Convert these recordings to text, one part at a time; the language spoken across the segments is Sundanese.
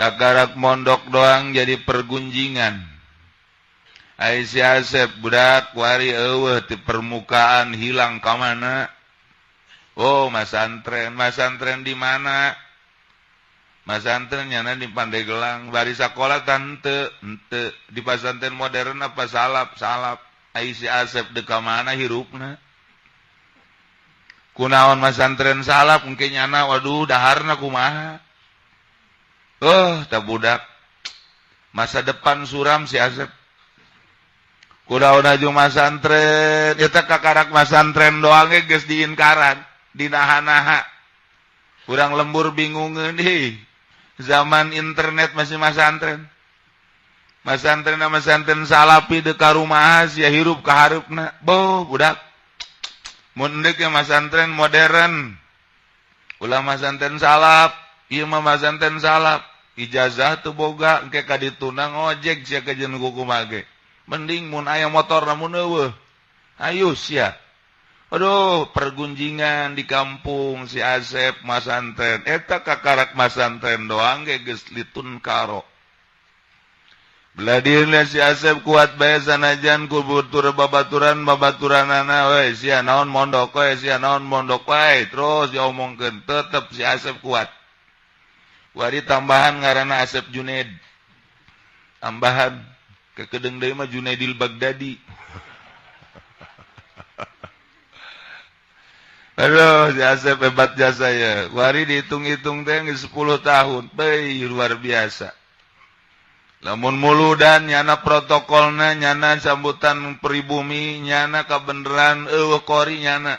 Kakarak mondok doang jadi pergunjingan. Ai si Asep budak wari eueuh di permukaan, hilang ka mana? Oh, masantren, masantren di mana? Masantren nyana di Pandeglang, bari sakola tante ente di pasantren modern apa salaf? Salaf. Ai si Asep dek ka mana hirupna? Kunaon masantren salaf mungkin nyana, waduh, daharna kumaha? Oh, tak budak masa depan suram si Asep. Kunaon aju masantren eta? Kakarak masantren doang ge geus diinkaran, dinaha-naha. Kurang lembur bingungeun ih, zaman internet masih masantren. Masantren masantren salafi dek ka rumah sia hirup ka hareupna? Boh, budak mun deuk masantren modern, ulah masantren salaf. Ieu mah masantren salaf, ijazah teu boga, engke ka dituna ngojek sia ka jeung kumaha ge. Mending mun aya motor, namun eueuh ayo sia. Aduh, pergunjingan di kampung, si Asep masantren eta kakarak masantren doang ge geus litun karo. Belah si Asep kuat bae sanajan ku batur babaturan babaturanana we, sia naon mondok we, sia naon mondok wae, terus diomongkeun, tetep si Asep kuat. Wari tambahan ngaranna Asep Junaid. Tambahan kekedeng deui mah Junaidil Baghdadi. Aduh, si Asep hebat jasa ya. Wari dihitung-hitung teh 10 tahun. Baik, luar biasa. Lamun muludan nyana protokolna, nyana sambutan pribumi nyana, kabeneran eueuh kori nyana.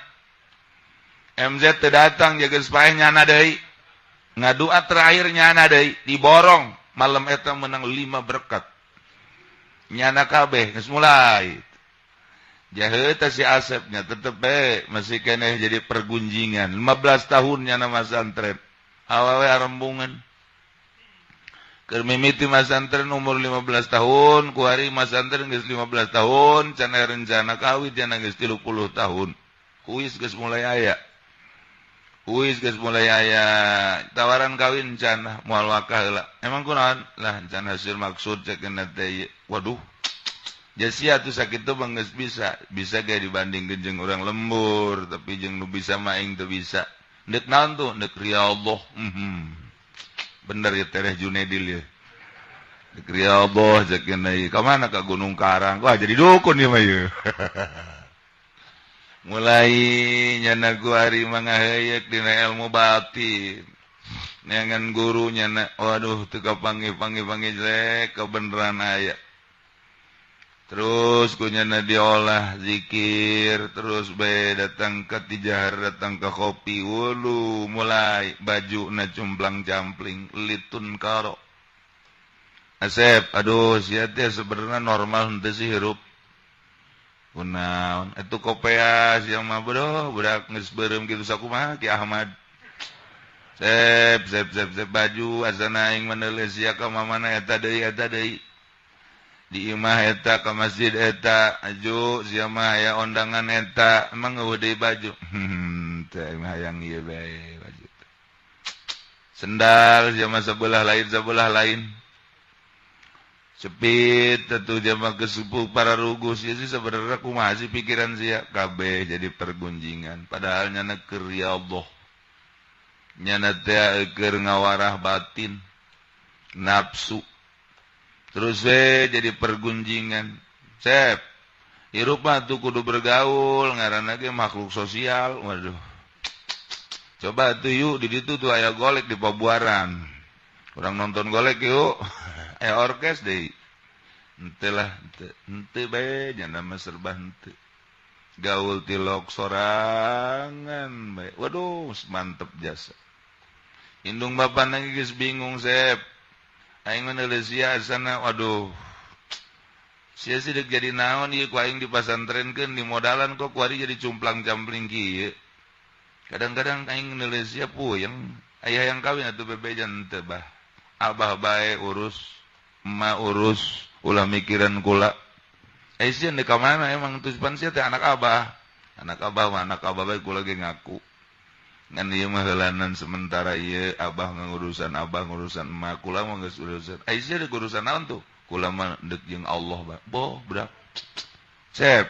MZ teu datang jaga paeh nyana deui. Ngadua terakhir nyana deui, diborong malam eta menang 5 berkat. Nyana kabeh geus mulai. Jahe si Asepnya tetep be masih keneh jadi pergunjingan. 15 tahun nyana masantren, awewe arembungan. Keur mimiti masantren umur 15 tahun, kuari masantren geus 15 tahun, can rencana kawin jana geus 30 tahun. Kuis geus mulai aya, kuis geus mulai aya tawaran kawin, can moal wakah heula. Emang kunaon lah? Can hasil maksud cek teh. Waduh, Jasia tuh sakit tuh bang, bisa bisa gak dibanding jeung orang lembur, tapi jeung nu bisa mah aing teu bisa. Ndek naon tuh? Ndek riyadhah. Bener ya, Tereh Junedil ya, ndek riyadhah cek ieu. Ka mana? Ka Gunung Karang. Wah, jadi dukun ieu mah ieu. Mulai nyana ku ari mangaheuyeuk dina ilmu batin, neangan guru nyana, waduh, teu kapanggih panggih panggih jelek, kebenaran aya. Terus kunyana diolah zikir terus be, datang ke tijahar, datang ke kopi wulu, mulai baju na cumplang campling litun karo. Asep, aduh, sia teh sebenarnya normal henteu sih hirup? Kunaon itu kopea sia mah? Bro, budak geus beureum kitu sakumaha Ki Ahmad? Sep sep sep sep, baju asana aing meneuleuh sia ka mamana, eta deui, eta deui, di imah eta, ke masjid eta, aju sia mah aya ondangan eta. Emang eueuh deui baju? Teh mah hayang ieu bae baju. Sendal sia mah sebelah lain, sebelah lain cepit tentu dia mah kesupu para rugus ya sih. Sebenarnya kumaha sih pikiran sia? Kabeh jadi pergunjingan, padahal nyana keur ya Allah, nyana teh keur ngawarah batin, nafsu terus we jadi pergunjingan. Sep, hirup mah tuh kudu bergaul, ngaranna ge makhluk sosial. Waduh, coba tuh yuk, di ditu tuh aya golek di Pabuaran, urang nonton golek yuk, aya orkes deui. Henteu lah, henteu henteu bae, nyana mah serba henteu, gaul tilok sorangan bae. Waduh, mantep jasa. Indung bapa geus bingung, "Sep, aing mah sia sana, waduh, sia sih dek jadi naon ieu? Ku aing dipasantrenkeun, dimodalan, kok kuari jadi cumplang-campling kieu. Kadang-kadang aing neuleus sia puyeng. Aya yang kawin atuh, bebejan teu, bah. Abah bae urus, emak urus, ulah mikiran kula. Eh, sia deuk ka mana emang tuh? Pan sia teh anak abah. Anak abah mah anak abah bae, kula ge ngaku." Ngan ieu mah heulanan sementara ieu abah ngurusan abah ngurusan emak kula mah geus urusan. Ai sia deuk urusan naon tuh? Kula mah deuk jeung Allah ba. Boh, budak. Sep.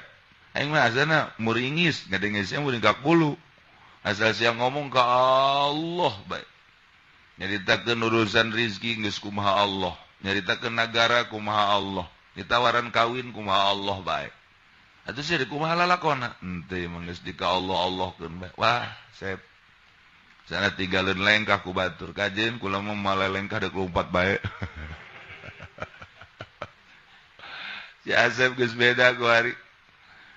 Aing mah asana muringis ngadenge sia muring ka kulu. Asal sia ngomong ka Allah bae. Nyaritakeun urusan rizki geus kumaha Allah. Nyaritakeun nagara kumaha Allah. Ditawaran kawin kumaha Allah bae. Atuh sia kumaha lalakona? Henteu mah geus di ka Allah Allahkeun bae. Wah, sep. Sana tinggalin lengkah ku batur kajen kula mah malelengkah deuk lompat bae. Si Asep geus beda ku hari.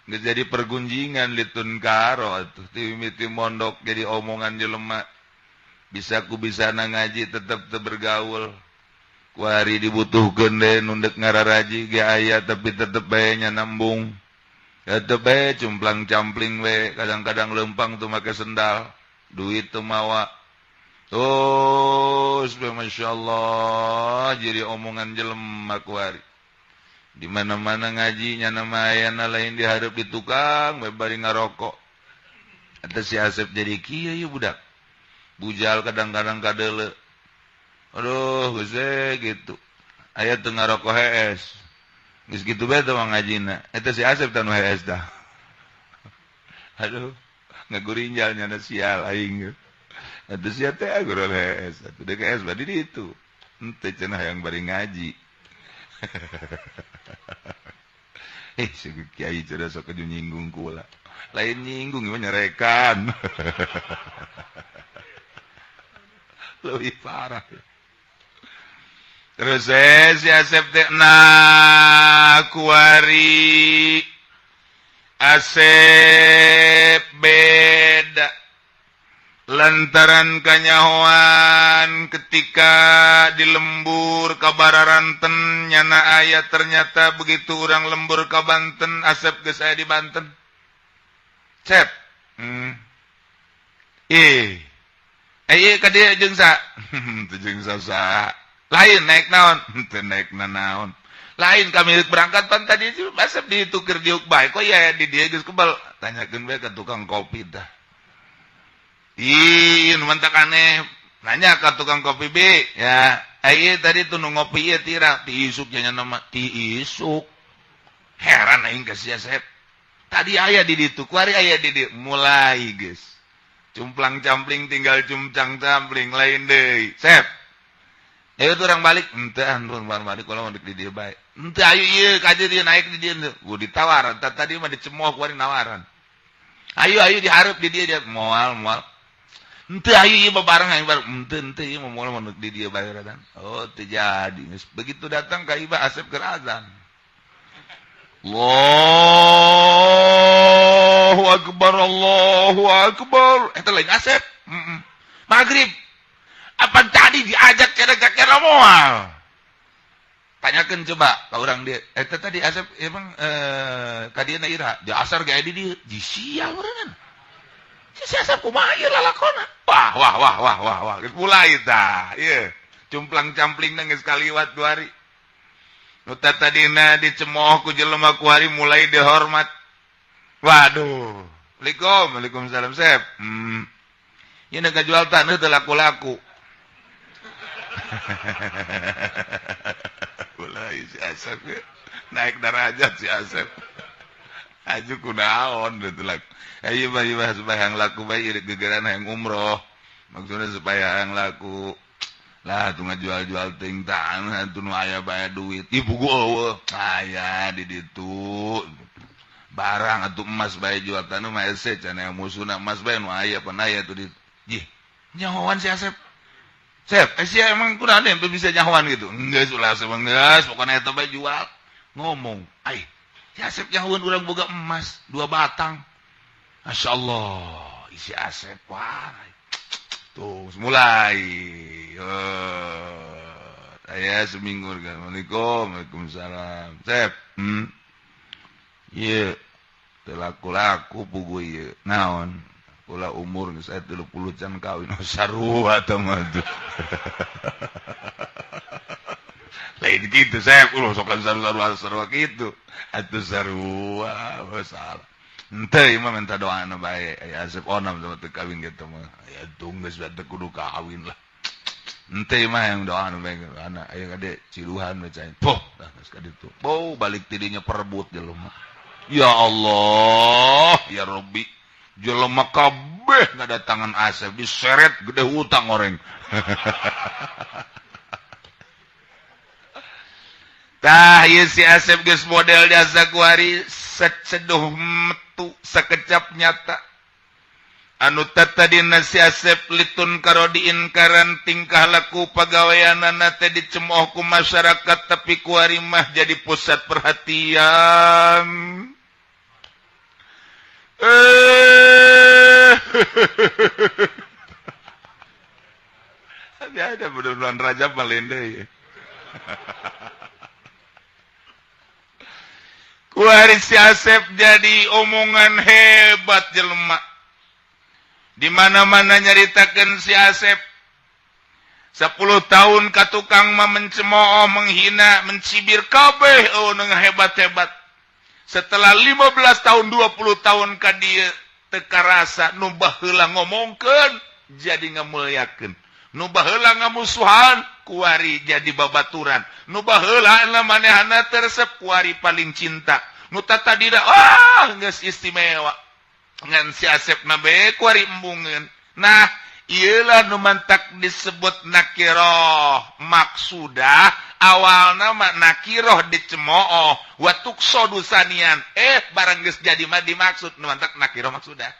Geus jadi pergunjingan litun karo atuh ti mimiti mondok jadi omongan jelema. Bisa ku bisana ngaji tetep teu bergaul. Ku hari dibutuhkeun deui nu deuk ngararaji ge aya tapi tetep bae nya nambung. Tetep bae cumplang-campling we, kadang-kadang leumpang teu make sendal. Duit teu mawa. Terus Masya Allah jadi omongan jelema ku hari. Di mana-mana ngaji nyana mah ayana lain dihareup di tukang we bari ngarokok. Eta si Asep jadi kieu ieu budak. Bujal kadang-kadang kadeuleu. Aduh geus gitu. Aya teu ngarokok hees. Geus kitu bae teh ngajina. Eta si Asep teh nu hees dah. Aduh. Ngagurinjal nyana sial aing. Atuh sia teh agurul hees. Atuh deuk hees badi ditu. Henteu cenah hayang bari ngaji. Si kiai cenah sok nyinggung kula. Lain nyinggung ieu nyerekan. Leuwih parah. Terus si Asep teh nah kuari Asep beda lantaran kanyahoan ketika di lembur kabararanten nyana aya ternyata begitu orang lembur ka Banten Asep geus aya di Banten. Cep. Eh ka dieu jeung sa? Teu jeung sa. Lain naik naon? Teu naik naon. Lain kami berangkat pan tadi Asep ditukir diuk bae kok ya di dieu geus kebal. Tanyakeun bae ka tukang kopi dah. Ih, nu mantak aneh. Nanya ka tukang kopi B, ya. Ieu tadi tuh nu ngopi ieu tira ti isuk nya nama ti isuk. Heran aing ka si Asep. Tadi aya di ditu, kuari aya di dieu. Mulai geus. Cumplang-campling tinggal cumplang-campling lain deui. Sep. Ayo tuh orang balik, henteu antur balik kalau mau di dieu bae. Henteu ayo ieu ka dieu naik di dieu. Gua ditawaran, tadi mah dicemooh kuari nawaran. Ayo ayo dihareup di dieu dia moal moal. Henteu ayo ieu babareng aing bareng. Henteu henteu ieu moal moal di dieu bae radan. Oh teu jadi. Begitu datang ka Ibah Asep keur azan. Allahu akbar Allahu akbar. Eta lain Asep. Maghrib. Apa tadi diajak kira-kira moal? Tanyakeun coba ka urang dieu. Eta tadi Asep emang ka dieu na ira. Di asar ge di dieu. Di sial urang. Si Asep kumaha ieu lalakona? Wah wah wah wah wah wah. Geus mulai tah. Ieu cumplang-campling geus kaliwat dua hari. Nu tadina dicemooh ku jelema ku hari mulai dihormat. Waduh. Waalaikum, waalaikumsalam Sep. Ieu nu jual taneuh teu laku-laku. Mulai si Asep ya. Naik derajat si Asep. Aju kunaon teu laku. Ayo mah ieu supaya yang laku bae ieu gegeran hayang umroh. Maksudnya supaya yang laku. Lah tuh ngajual-jual ting tanah tuh nu aya bae duit. Ih buku eueuh. Aya di ditu. Barang atuh emas bae jual tanah mah hese cenah musuhna emas bae nu aya pan aya tuh di. Jih, nyahoan si Asep. Sep, sia emang kurang ada yang bisa nyahoan gitu. Enggak ulah Asep geus, pokona eta bae jual. Ngomong, ai, si Asep nyahoan urang boga emas 2 batang. Masya Allah, isi Asep wah. Tuh, mulai. Saya seminggu Assalamualaikum, waalaikumsalam. Sep, Ieu teu laku-laku pugu ieu. Naon? Kula umur saya 30 can kawin. Oh, sarua teh mah tuh. Lain gitu saya ulah sok sarua-sarua sarua kitu. Atuh sarua salah. Henteu ieu mah minta doana bae aya Asep Onam sama teu kawin gitu mah. Aya tunggu geus teu kudu kawin lah. Henteu ieu mah yang doana bae anak aya kade ciluhan we cai. Poh dah geus ka ditu. Poh balik ti dinya perebut jelema. Ya Allah, ya Rabbi. Jelema kabeh ngadatangan Asep diseret gede hutang oreng. Tah ieu si Asep geus model jasa kuari seduh metu sekecap nyata. Anu tadina si Asep litun karo diinkaran tingkah laku pagaweanana teh dicemooh ku masyarakat tapi kuari mah jadi pusat perhatian. Tapi ada bulan Rajab malende ya. Kuari si Asep jadi omongan hebat jelema. Di mana-mana nyaritakeun si Asep. 10 tahun ka tukang mah mencemooh, menghina, mencibir kabeh eueuh hebat-hebat. Setelah 15 tahun 20 tahun ka dieu teu karasa nu baheula ngomongkeun jadi ngamuliakeun. Nu baheula ngamusuhan kuari jadi babaturan. Nu baheula manehana teresep kuari paling cinta. Nu tatadina ah geus istimewa. Ngan si Asep na bae kuari embungeun. Nah, ieulah nu mantak disebut nakiroh. Maksudah awalna mah nakiroh dicemooh wa tuqsadu sanian. Barang geus jadi mah dimaksud nu mantak nakiroh maksudah.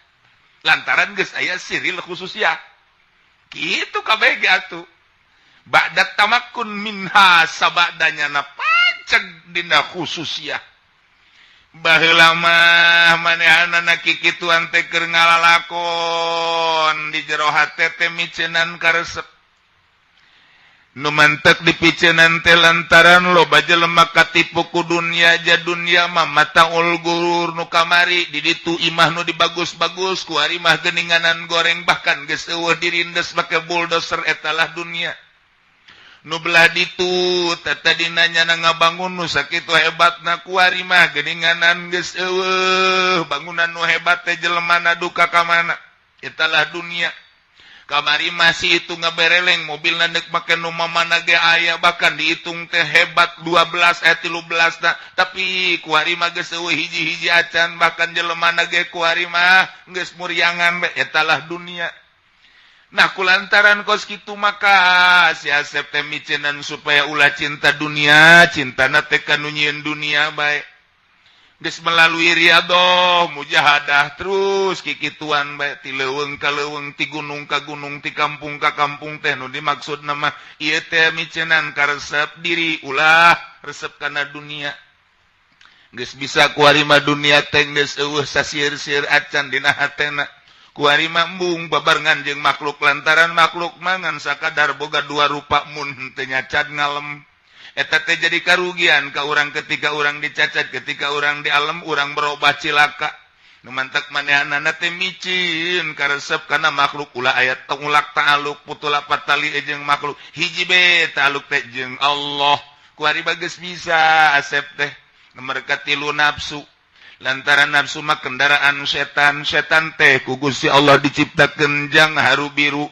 Lantaran geus aya siril khususiyah. Kitu kabeh ge atuh. Ba'da tamakkun minha sabadanya na paceg dina khususiyah. Baheula mah manehanana kikituan teh keur ngalalakon di jero hate teh miceunan karesep. Nu mantek dipiceunan teh lantaran loba jelema katipu ku dunya ja dunya mah mataul gurur nu kamari di ditu imah nu dibagus-bagus ku ari mah geuninganan goreng bahkan geus eueuh dirindes make bulldozer etalah dunia. Nu belah ditu tadina nyana ngabangun nu sakitu hebatna kuari mah geuninganan geus eueuh bangunan nu hebat teh jelemana duka ka mana etalah dunia. Kamari masih itu ngabereleng mobilna deuk make nu mamana ge aya bahkan dihitung teh hebat 12 13 na tapi kuari mah geus eueuh hiji-hiji acan bahkan jelemana ge kuari mah geus muriangan bae etalah dunia. Nah kulantaran kos kitu maka si Asep teh miceunan supaya ulah cinta dunia, cintana teh ka nu nyieun dunia bae. Geus melalui riadoh, mujahadah terus kikituan bae ti leuweung ka leuweung, ti gunung ka gunung, ti kampung ka kampung teh nu dimaksud mah ieu teh miceunan karesep diri ulah resep kana dunia. Geus bisa kuari mah dunia teh geus eueuh sasieur-sieur acan dina hatena. Kuari mah embung babarengan jeung makhluk lantaran makhluk mangan sakadar boga dua rupa mun henteu nyacat ngalem. Eta teh jadi karugian ka urang ketika urang dicacat, ketika urang dialem urang berubah cilaka. Nu mantak manehanana teh micin karesep kana makhluk ulah aya tungulak ta'aluk putulak patali jeung makhluk. Hiji be ta'aluk teh jeung Allah. Kuari bageus bisa Asep teh nomor katilu nafsu. Lantaran nafsu mah kendaraan setan, setan teh ku Gusti Allah diciptakeun jang haru biru.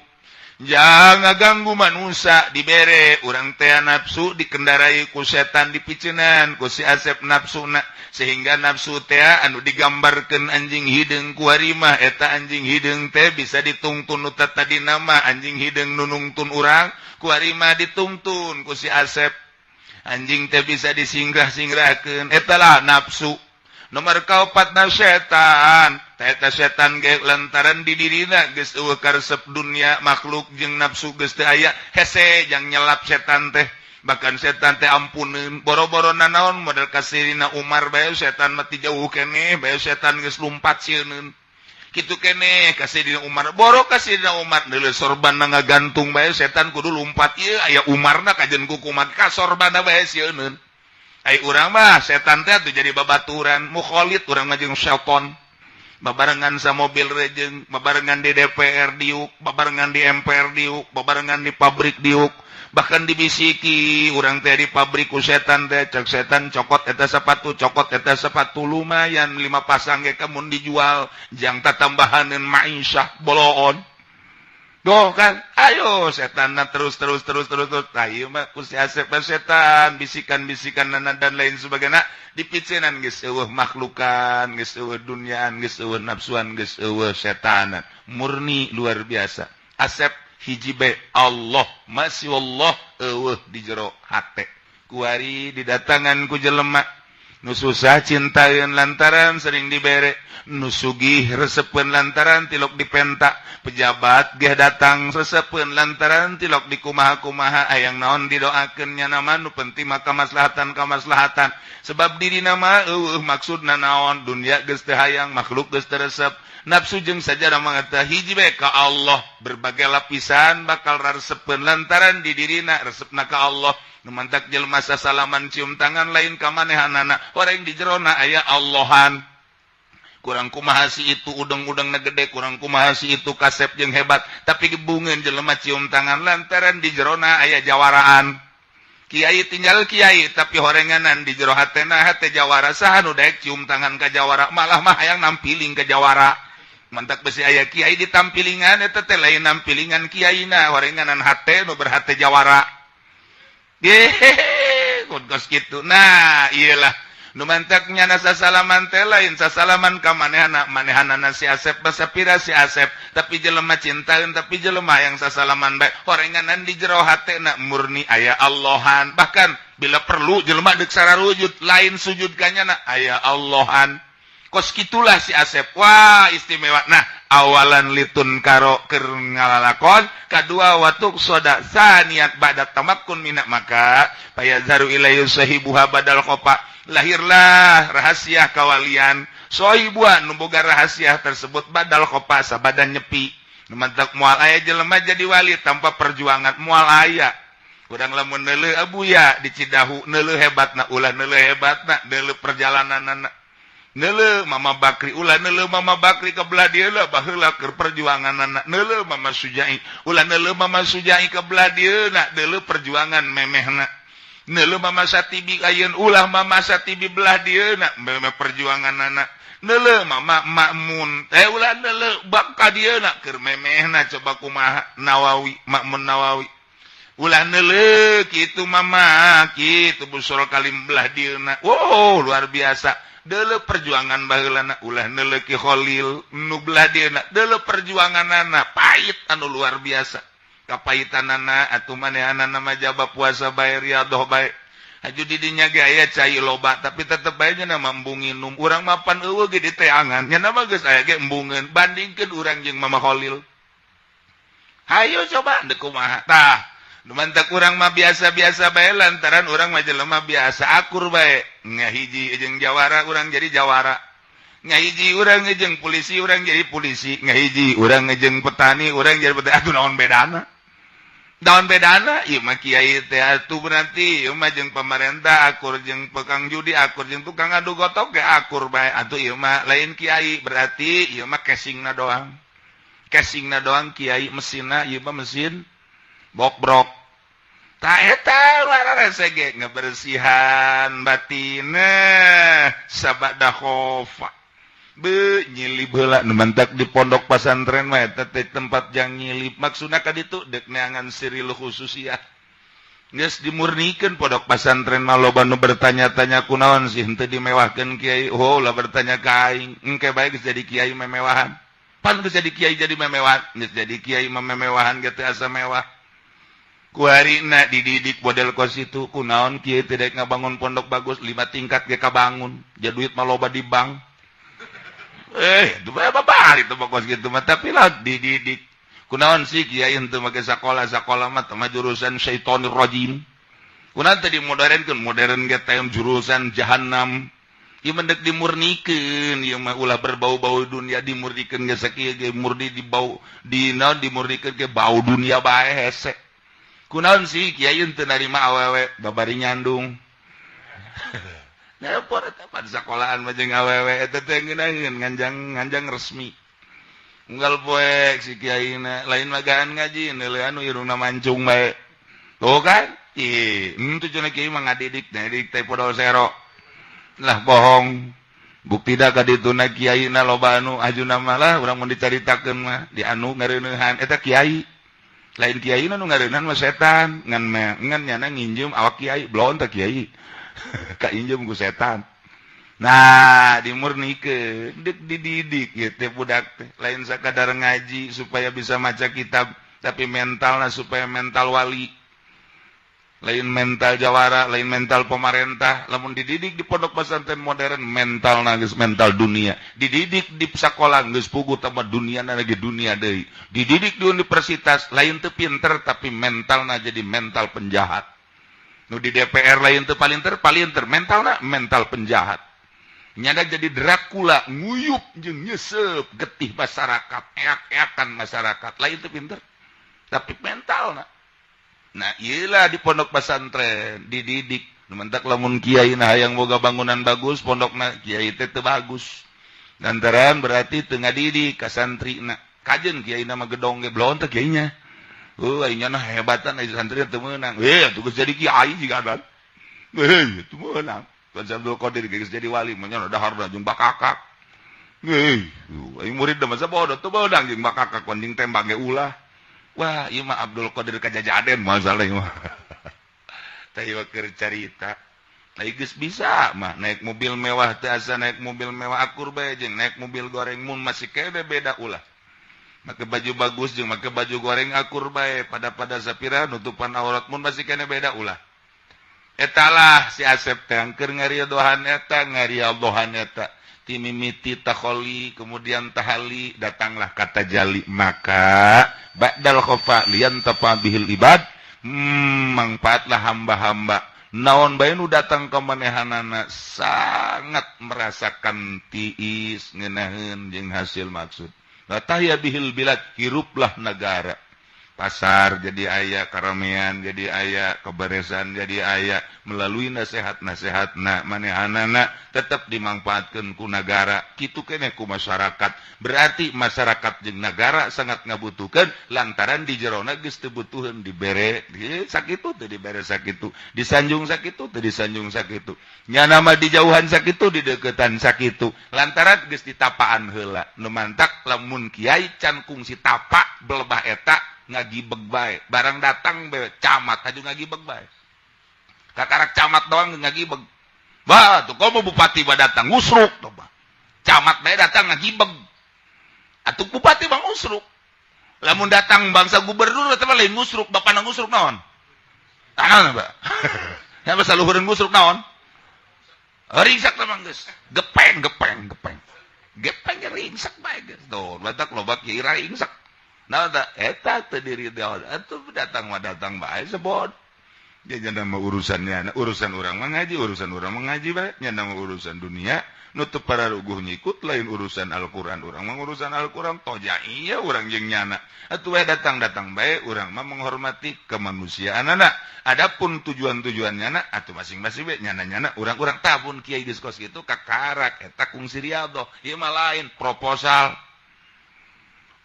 Jangan ganggu manusia dibere urang teh nafsu dikendarai ku setan dipiceunan ku si Asep nafsuna sehingga nafsu teh anu digambarkeun anjing hideung kuari mah eta anjing hideung teh bisa ditungtun nu tadina mah anjing hideung nu nungtun urang kuari mah ditungtun ku si Asep. Anjing teh bisa disingrah-singrahkeun eta lah nafsu. Nomor kaopatna setan. Eta setan ge lantaran di dirina geus eueuh karesep dunia makhluk jeung nafsu geus teu aya hese jang nyelap setan teh. Bahkan setan teh ampuneun boro-boro nanaon model kasirina Umar bae setan mah ti jauh keneh bae setan geus lumpat sieuneun. Kitu keneh kasirina Umar boro kasirina Umar deuleu sorbanna ngagantung bae setan kudu lumpat ieu aya Umarna kajeun ku kumaha ka sorbanna bae sieuneun. Ai urang mah setan teh atuh jadi babaturan mukholid urang mah jeung setan. Babarengan sa mobil rejeng, babarengan di DPR diuk, babarengan di MPR diuk, babarengan di pabrik diuk, Bahkan dibisiki urang teh di pabrik ku setan teh, cek setan, "Cokot eta sepatu, cokot eta sepatu, lumayan lima pasang ge kamun dijual jang tatambahaneun ma'isyah boloon." Doh kan, ayo setan terus terus terus terus terus. Ayo mah ku si Asep setan bisikan-bisikan dan lain sebagainya dipicenan, geus eueuh makhlukan, geus eueuh duniaan, geus eueuh nafsuan, geus eueuh setanan. Murni luar biasa. Asep hiji be Allah, masih Allah eueuh di jero hate. Kuari didatangan ku jelema nu susah cintaeun lantaran sering dibere, nu sugih resepeun lantaran tilok dipenta, pejabat ge datang resepeun lantaran tilok di kumaha-kumaha, hayang naon didoakeun, nya nama nu penting mah kamaslahatan kamaslahatan, sebab diri nama eueuh maksudna naon, dunia geus teu hayang, makhluk geus teu resep, nafsu jeung sajarah mangata hiji bae ka Allah. Berbagai lapisan bakal resepeun lantaran di dirina resepna ka Allah. Nu mantak jelema sasalaman cium tangan lain ka manehanana, orang di jerona aya Allahan. Kurang kumaha si itu udeng-udeng gede, kurang kumaha si itu kasep jeung hebat, tapi gebungeun jelema cium tangan lantaran di jerona aya jawaraan. Kiai tinggal kiai, tapi horenganan di jero hatena hate jawara. Saha nu daek cium tangan ka jawara? Malah mah hayang nampiling ke jawara. Mantak besi aya kiai ditampilingan, eta teh lain nampilingan kiaina, horenganan hate nu berhate jawara. Gehehe, kos kitu. Nah, iyalah nu mantak nyana sasalaman teh lain sasalaman ka manehana manehanana si Asep basapira si Asep, tapi jelema cintaeun, tapi jelema yang sasalaman bae horenganan di jero hatena murni aya Allahan. Bahkan bila perlu jelema deuk sararujud, lain sujud ka nyana, aya Allahan. Kos kitulah si Asep. Wah, istimewa. Nah, awalan litun karo keur ngalalakon, kadua watuk soda saniat ba'da tamakkun minak, maka payazharu ilaihi sahibuha badal khofa, lahirlah rahasia kawalian sohibuha nu boga rahasia tersebut badal khofa sabadan nyepi. Nu mantak moal aya jelema jadi wali tanpa perjuangan, moal aya. Urang lamun neuleuh Abuya di Cidahu, neuleuh hebatna, ulah neuleuh hebatna, neuleuh perjalananna. Neuleuh Mama Bakri, ulah neuleuh Mama Bakri ke belah dieu lah, baheula keur perjuanganana. Neuleuh Mama Sujai, ulah neuleuh Mama Sujai ke belah dieu na, neuleuh perjuangan memehna. Neuleuh Mama Satibi ayeun, ulah Mama Satibi belah dieu na, memeh perjuanganana. Neuleuh Mama Makmun eh, ulah neuleuh bak ka dieu na, keur memehna. Coba kumaha Nawawi, Makmun Nawawi, ulah neuleuh kitu Mama kitu Busol Kalim belah dieu na. Wow, luar biasa. Deuleu perjuangan baheulana, ulah neuleuh Ki Khalil nu belah dieuna, deuleu perjuanganana pahit anu luar biasa kapahitanana. Atuh manehanana mah jaba puasa bae, riadoh bae, haju di dinya ge aya cai loba, tapi tetep bae nya mah embung nginum. Urang mapan eueuh ge diteangan, nya mah geus aya ge embungeun. Bandingkeun urang jeung Mama Khalil, hayo coba deuk kumaha. Tah, mantak urang mah biasa-biasa bae lantaran urang mah jelema biasa akur bae. Ngahiji jeung jawara, urang jadi jawara. Ngahiji urang jeung polisi, urang jadi polisi. Ngahiji urang jeung petani, urang jadi petani. Atuh naon bedana, naon bedana? Ieu mah kiai teh atuh berarti ieu mah jeung pemerintah akur, jeung tukang judi akur, jeung tukang adu gotok ge akur bae. Atuh ieu mah lain kiai, berarti ieu mah casingna doang, casingna doang kiai, mesinna ieu mah mesin bokbrok. Tak eta ge ngebersihan batin sabada khofa be nyilip heula. Nu mantak di pondok pasantren mah eta teh tempat jang nyilip, maksudna ka ditu deuk neangan siril khususiyah. Geus dimurnikeun pondok pasantren mah. Loba nu bertanya-tanya, kunaon sih henteu dimewahkeun kiai? Oh, lah bertanya ka aing, engke bae geus jadi kiai memewahan. Pan geus jadi kiai jadi memewahan, geus jadi kiai mah memewahan ge teu asa mewah. Kuharina dididik model kos itu, kunaon kiai tidak ngabangun pondok bagus, lima tingkat ge kabangun, ja duit mah loba di bank. Eh, itu mah apa itu mah kos gitu mah, tapi lah dididik. Kunaon sih kiai henteu make sakola? Sakola mah mah jurusan syaitonir rajim. Kunaon tadi modernkeun? Modern ge teh jurusan jahanam. Ieu mah deuk dimurnikeun, ieu mah ulah berbau-bau dunia. Dimurnikeun ge sakieu ge murni di bau di naon, dimurnikeun ge bau dunia bae hese. Kunaon sih kiai teu narima awewe babari nyandung? Nepor eta pan sekolahan mah jeung awewe eta teh ngeunaheun nganjang nganjang resmi. Unggal poek si kiai na lain magaan ngaji, neuleuh anu irungna mancung bae. Tuh kan? Ih, tujuan kiai mah ngadidik, ngadidik teh podol sero. Lah, bohong. Bukti da ka dituna kiai na loba anu ajuna malah urang mun dicaritakeun mah di anu ngareuneuhan eta kiai. Lain kiai nu ngareuneuhan mah setan, ngan ngan nyana nginjem awak kiai, belon teh kiai. Kainjem ku setan. Nah, dimurnikeun, deuk dididik ieu teh budak teh. Lain sakadar ngaji supaya bisa maca kitab, tapi mentalna supaya mental wali. Lain mental jawara, lain mental pemerintah. Lamun dididik di pondok pesantren modern, mental geus mental dunia. Dididik di sekolah geus puguh tambah dunia lagi dunia deui. Dididik di universitas lain teu pinter, tapi mentalna jadi mental penjahat. Nu di DPR lain teu palinter, palinter mentalna mental penjahat. Nyada jadi Dracula, nguyup jeung nyesep getih masyarakat, eak-eakan masyarakat. Lain teu pinter, tapi mentalna. Nah, iyalah di pondok pesantren dididik. Mentak lamun kiai nah hayang boga bangunan bagus, pondokna kiai teh teu bagus. Lantaran berarti teu ngadidik ka santrina. Kajen kiai nama gedong ge belon teh kiainya. Oh, aing nah hebatan ai santri teu meunang. Eh, atuh geus jadi kiai jiga kan. Eh, teu meunang. Tuan Abdul Qadir geus jadi wali mah nya dahar jeung bakakak. Eh, aing murid mah bodoh teu meunang jeung bakakak jeung tembak ge ulah. Wah, ieu mah Abdul Qadir kajajaden masalah mah. Tah, ieu keur carita. Nah, geus bisa mah naik mobil mewah teh, asa naik mobil mewah akur bae jeung naik mobil goreng, mun masih kene beda ulah. Make baju bagus jeung make baju goreng akur bae, pada pada sapira nutupan aurat, mun masih kene beda ulah. Etalah si Asep teh keur ngaridohan eta, ngaridohan eta. Timimiti takholi, kemudian tahali, datanglah kata jali, maka ba'dal khofa liyantafa bihil ibad, mangfaatlah hamba-hamba. Naon bae nu datang ke manehanana sangat merasakan tiis, ngenaheun jeung hasil maksud. La tahya bihil bilad, hiruplah negara, pasar jadi aya, karamean jadi aya, keberesan jadi aya melalui nasihat-nasihat. Nah, manehanana tetap dimanfaatkan ku negara, kitu kene ku masyarakat. Berarti masyarakat jeung negara sangat ngabutuhkan, lantaran di jerona geus teu butuheun dibere sakitu teu dibere sakitu, disanjung sakitu teu disanjung sakitu, nyana mah dijauhan sakitu, dideketan sakitu, lantaran geus ditapaan heula. Nu mantak lamun kiai can kungsi tapa belebah eta ngagibeg bae, barang datang be camat aju ngagibeg bae, kakarak camat doang ngagibeg. Bah, tuh komo bupati ba datang ngusruk tuh bah. Camat bae datang ngagibeg atuh, bupati bang ngusruk. Lamun datang bangsa gubernur eta mah lain ngusruk, bapana ngusruk naon tangan ba ya, basa luhureun ngusruk naon, ringsak teh mah geus gepeng gepeng gepeng gepeng, ringsak bae geus. Tuh batak loba kiai ringsak. Nah, eta teu diri atuh datang mah datang bae sebot. Dia nama urusannya, urusan orang mengaji, urusan orang mengaji bae nya, nama urusan dunia nutup para ruguh nyikut, lain urusan Al-Qur'an. Urang mah urusan Al-Qur'an toja iya urang jeung nyana atuh we datang-datang bae, urang mah menghormati kemanusiaan anak. Adapun tujuan-tujuan nyana atuh masing-masing bae nyana-nyana, urang-urang tabun kiai geus kos kitu kakarak eta kungsi riyadhah. Ieu mah lain proposal.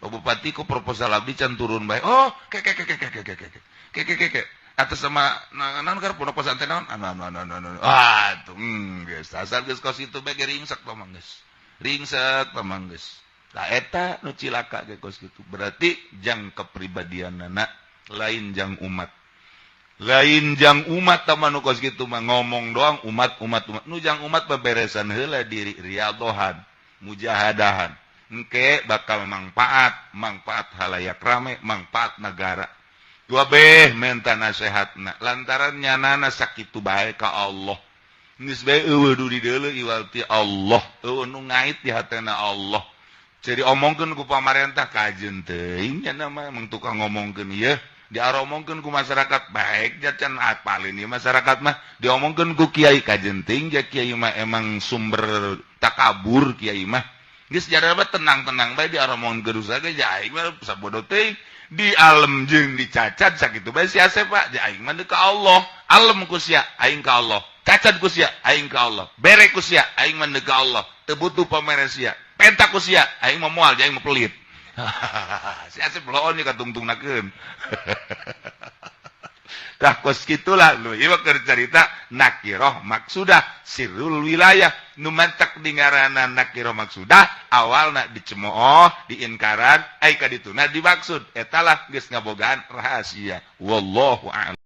Pak Bupati kok proposal abdi can turun bae. Oh, ke ke ke ke ke ke ke ke ke ke ke ke atas sama naon keur pondok pesantren naon anu anu anu anu anu. Ah, tuh geus asal geus kos itu bae ge ringsek tah mah geus. Ringsek tah mah geus. Lah, eta nu cilaka ge kos kitu. Berarti jang kepribadianana, lain jang umat. Lain jang umat tah mah nu kos kitu mah, ngomong doang umat umat umat. Nu jang umat beberesan heula diri, riyadhohan, mujahadahan. Engke bakal manfaat, manfaat halayak rame, manfaat negara. Dua B menta nasehatna lantaran nyanana sakitu bae ka Allah. Geus bae eueuh du dideuleu iwal ti Allah, eueuh nu ngait di hatena Allah. Jadi omongkeun ku pamarentah kajeun teuing nya mah emang tukang ngomongkeun ieu, diaromongkeun ku masyarakat baik jacan apalin ieu masyarakat mah, diomongkeun ku kiai kajeun teuing ja kiai mah emang sumber takabur. Kiai mah geus jaraba tenang-tenang bae, diaromongkeun geus ge ja aing mah sabodo teuing, di alem jeung dicacat sakitu bae si Asep. Pak, ja aing mah ka Allah, alem ku sia aing ka Allah, cacat ku sia aing ka Allah, bere ku sia aing mah ka Allah, teu butuh pamere sia, penta ku sia aing mah moal, aing mah pelit. Si Asep loon ka tungtungnakeun. Tah, kos kitulah nu ieu keur carita nakiroh maksudah, sirrul wilayah. Nu mantak di ngaranna nakiroh maksudah, awalna dicemooh, diinkaran, ai ka dituna dimaksud, etalah geus ngabogaan rahasia. Wallahu a'lam.